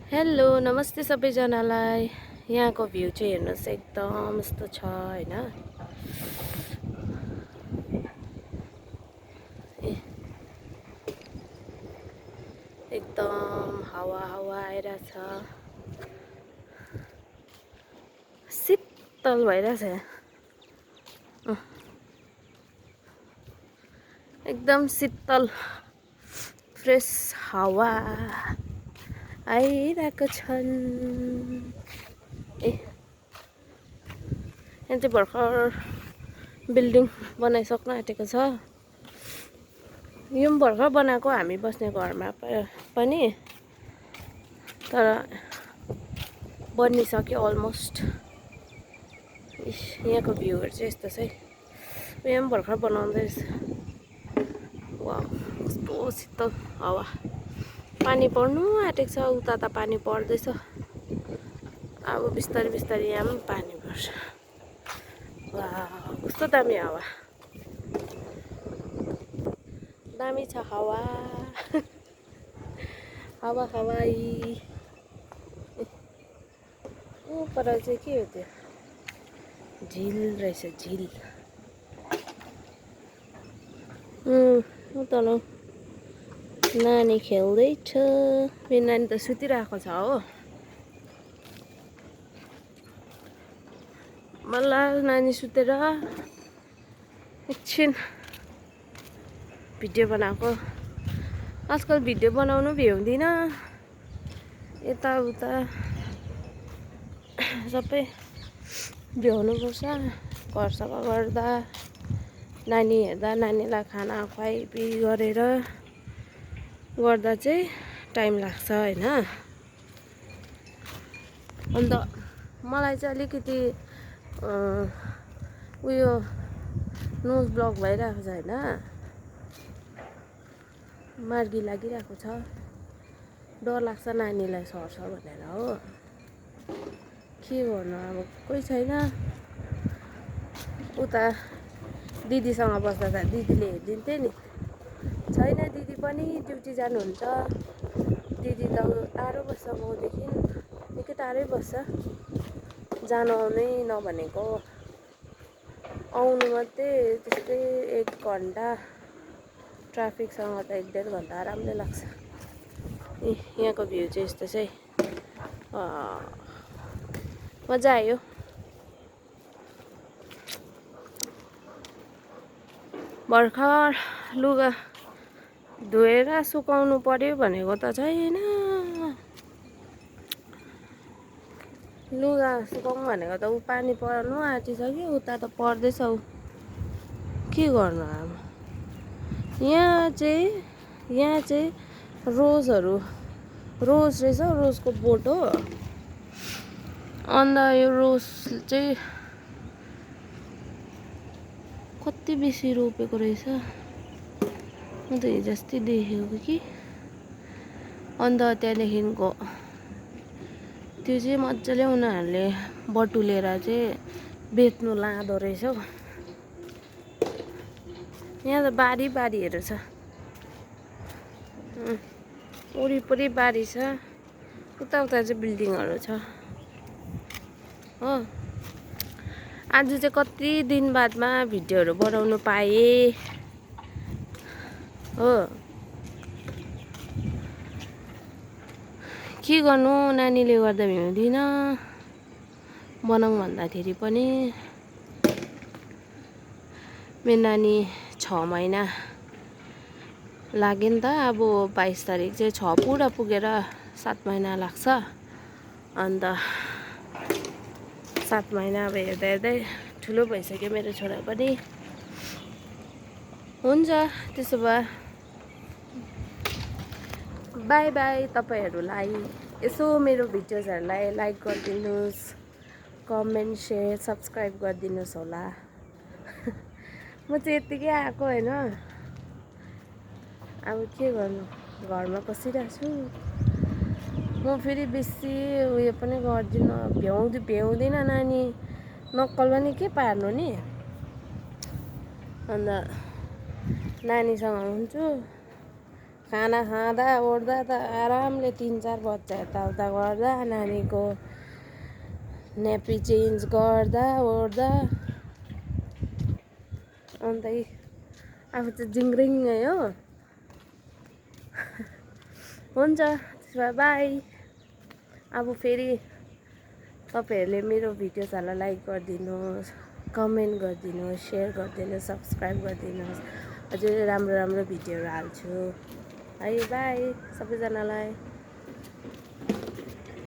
Hello नमस्ते सबैजनालाई। यहाँको भ्यू चाहिँ हेर्नुहोस् एकदम यस्तो छ हैन। एकदम हावा हावा आइरहेछ, शीतल भइरहेछ। एकदम शीतल फ्रेस हावा आइरहेको छन्। यहाँ चाहिँ भर्खर बिल्डिङ बनाइसक्नु आँटेको छ। यो भर्खर बनाएको हामी बस्ने घरमा पनि, तर बनिसक्यो अलमोस्ट। यहाँको भ्यूहरू चाहिँ यस्तो छ है। यहाँ भर्खर बनाउँदैछ। वाह कस्तो शीतल हावा। पानी पर्नु आँटेको छ, उता त पानी पर्दैछ। अब बिस्तारै बिस्तारै यहाँ पनि पानी पर्छ। वाह कस्तो दामी हावा, दामी छ हावा। हावा हवाई। पर चाहिँ के हो त्यो? झिल रहेछ, झिल। तल नानी खेल्दैछ। मेरो नानी त सुतिरहेको छ हो। बल्ल नानी सुतेर एकछिन भिडियो बनाएको। आजकल भिडियो बनाउनु भ्याउँदिनँ, यताउता सबै भ्याउनुपर्छ। घर सफा गर्दा, नानी हेर्दा, नानीलाई खाना खुवाइपिई गरेर गर्दा चाहिँ टाइम लाग्छ हैन। अन्त मलाई चाहिँ अलिकति उयो नोज ब्लक भइरहेको छ हैन, मार्गी लागिरहेको छ। डर लाग्छ नानीलाई सर्छ भनेर हो। के गर्नु अब, कोही छैन। उता दिदीसँग बस्दा त दिदीले हेरिदिन्थे नि। छैन, दिदी पनि ड्युटी जानुहुन्छ। दिदी त टाढो बस्छ गाउँदेखि, निकै टाढै बस्छ। जानु आउनै नभनेको, आउनु मात्रै त्यस्तै 1 घन्टा। ट्राफिकसँग त 1-1.5 घन्टा आरामले लाग्छ। यहाँको भ्यू चाहिँ यस्तो चाहिँ मजा आयो। भर्खर लुगा धोएर सुकाउनु पर्यो भनेको त छैन। लुगा सुकाउनु भनेको त ऊ पानी पर्नु आँटिसक्यो, उता त पर्दैछ। ऊ के गर्नु अब। यहाँ चाहिँ रोजहरू, रोज रहेछ, रोजको बोट हो। अन्त यो रोज चाहिँ कति बेसी रोपेको रहेछ, म त हिजो अस्ति देखेको कि। अन्त त्यहाँदेखिको त्यो चाहिँ मजाले उनीहरूले बटुलेर चाहिँ बेच्नु लाँदो रहेछ हौ। यहाँ त बारी बारीहरू छ, वरिपरि बारी छ। उता चाहिँ बिल्डिङहरू छ हो। आज चाहिँ कति दिन बादमा भिडियोहरू बनाउनु पाएँ हो। के गर्नु, नानीले गर्दा भ्याउँदिनँ बनाउँ भन्दाखेरि पनि। मेरो नानी 6 महिना लाग्यो नि त। अब 22 तारिक चाहिँ 6 पुरा पुगेर 7 महिना लाग्छ। अन्त 7 महिना अब हेर्दै हेर्दै ठुलो भइसक्यो मेरो छोरा पनि। हुन्छ त्यसो भए बाई बाई। तपाईँहरूलाई यसो मेरो भिडियोजहरूलाई लाइक गरिदिनुहोस्, कमेन्ट, सेयर, सब्सक्राइब गरिदिनुहोस् होला। म चाहिँ यत्तिकै आएको होइन। अब के गर्नु, घरमा बसिरहेको छु। म फेरि बेसी उयो पनि गर्दिनँ, भ्याउँदिनँ। नानी नक्कल पनि के पार्नु नि। अन्त नानीसँग हुन्छु, खाना खाँदा ओर्दा त आरामले 3-4 बज्छ यताउता गर्दा नानीको न्यापी चेन्ज गर्दा ओर्दा अन्त आफू चाहिँ जिङ्रिङ्गै हो। हुन्छ त्यसो भए बाई। अब फेरि तपाईँहरूले मेरो भिडियोजहरूलाई लाइक गरिदिनुहोस्, कमेन्ट गरिदिनुहोस्, सेयर गरिदिनुहोस्, सब्सक्राइब गरिदिनुहोस्। अझै राम्रो राम्रो भिडियोहरू हाल्छु है। बाई सबैजनालाई।